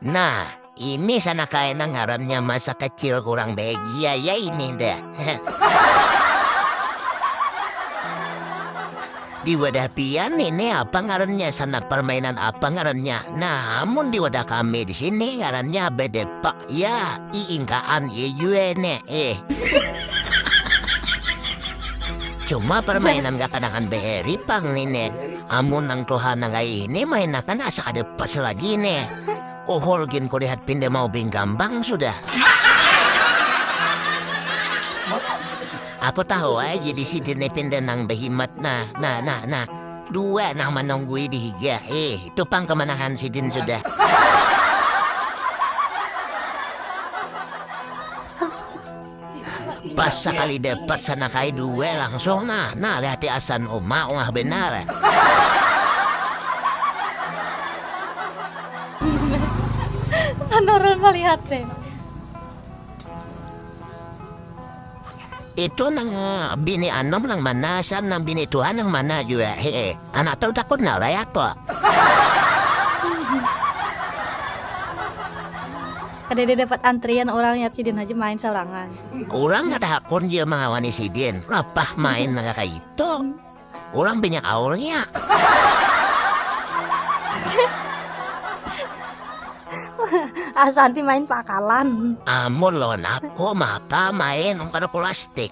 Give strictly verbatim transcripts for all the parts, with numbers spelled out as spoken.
Nah, ini sana kaina ngarannya masa kecil kurang bahagia ya ini dah. Di wadah pian ini apa ngarannya, sana permainan apa ngarannya? Nah, amun di wadah kami di sini ngarannya bedepak ya, iingkaan ya jua nih. Eh. Cuma permainan kakadangan bahari pang nih nih. Amun nang tuha nang kaya ini mainakan asa kada pas lagi nih. Kohol gin kulihat pinda mau bingkambang sudah. Aku tahu aja di sidin nih pinda nang behimat. Nah, nah, nah, nah. Dua nang menunggui di higa. Eh, itu pang kemanahan sidin sudah. Pas sakali dapat sana kai dua langsung nah, nah lihati asan uma ungah benar. Manurun melihat deh. Itu nang bini anom nang mana, san nang bini tuha nang mana jua, hee. Anak tu takut nah raya ko. Kada ada dapat antrian orang ya, sidin aja main saurangan. Orang kada hakun jua mangawani sidin, lapah main nang kaya itu. Urang banyak aurnya. Asanti main pakalan. Amun lawan aku maka main kada plastik.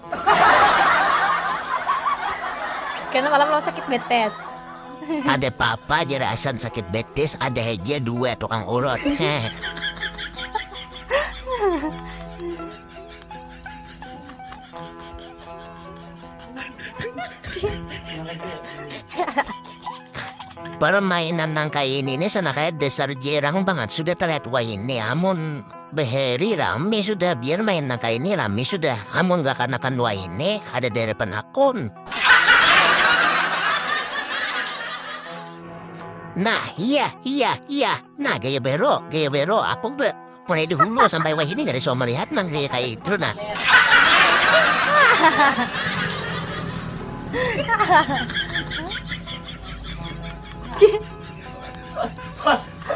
Karena malam lo sakit betes. Ada papa aja rasan sakit betis, ada aja dua tukang urut. Heh. Permainan nang kaya ini nih sana kaya dasar jerang banget sudah terlihat wah ini amun beheri rame sudah biar main nang kaya ini rame sudah amun gak kanakan wah ini ada derepan akun. Nah iya iya iya nah gaya bero gaya bero aku be Mulai dahulu sampai wahini kada suah malihat nang kaya kaya itu nah.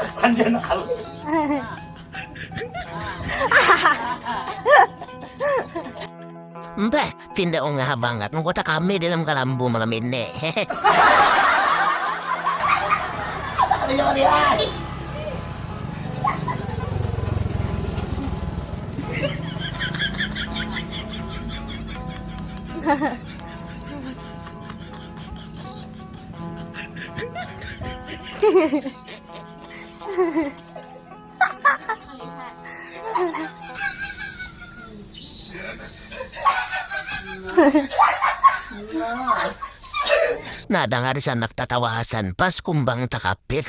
Sandian alu. Mbah, pinda ungah bangat nungkuta kami dalam kalambu malam ini. Nah, dangar sanak tatawa Hasan pas kumbang takapit.